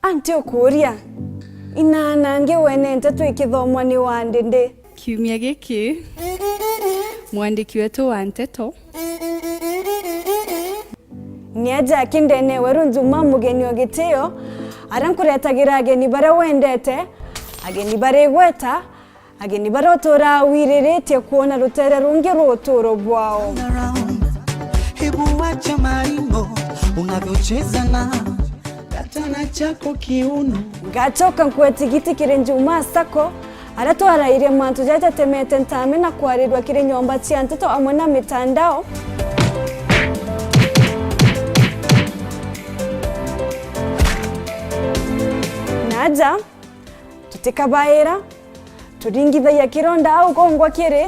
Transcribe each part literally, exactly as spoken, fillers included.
Anti ukuuria, inaanangi wene nteto ikithomwa ni wandi ndi? Kiumia giki, mwandiki wetu wa nteto ni aja aki ndene weru Njuma mugeni o gitio, aria nkuretagira ageni baria wendete, ageni bari igweta, ageni baria uturaa wiriritie kwona rutere rungi rwa uturo bwao. Hebu wacha maringo unavyocheza na gatana chako kiuno. Ngachoka nkweti giti kiri Njuma Sacco, aria twarairie mantu jaria jatemete ntame na kwarirua kiri nyomba cia nteto amwe na mitandao. Naja, tutikabaira, turingithagia kironda au gongwa kiri,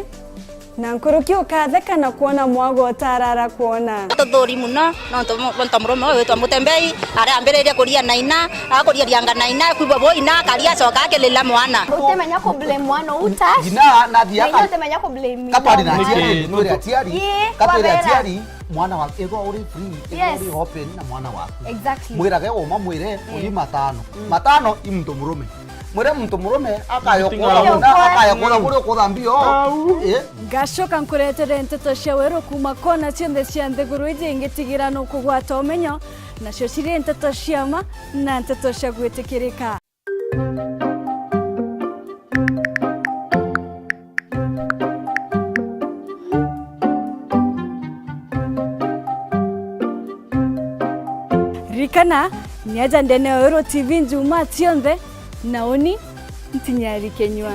na nkuruki ukatheka na kwona mwago utarara kwona. Tuthuri muno, nontu mu-, nontu murume uyu witwa Mutembei, arambiririe kuria na ina, akuria rianga na ina, kwigua bo ina, akaria, acoka akilila mwana. Utimenya ku blame mwana uta. Ina nathia na ina utimenya ku blame ina. Katwari na aciari, ii, twire aciari, ii, katwire kwabera aciari, mwana wa, ethwa uri free, ethwa, yes, uri open na mwana waku. Exactly. Mwirage uma, mwire, mm, uri matano. Mm. Matano i muntu murume. Mwire muntu murume akaya kuura, akaya kuura kuria ukuthambia. Au. Eh? Ngacoka nkuretere nteto cia weru kuuma kona cionthe cia nthiguru iji ingitigira nukugwata umenyo, nacio ciri nteto cia ma na nteto cia gwitikirika. Ririkana, ni aja ndene ya Weru T V Njumaa cionthe, na uni ntinyari kinyua.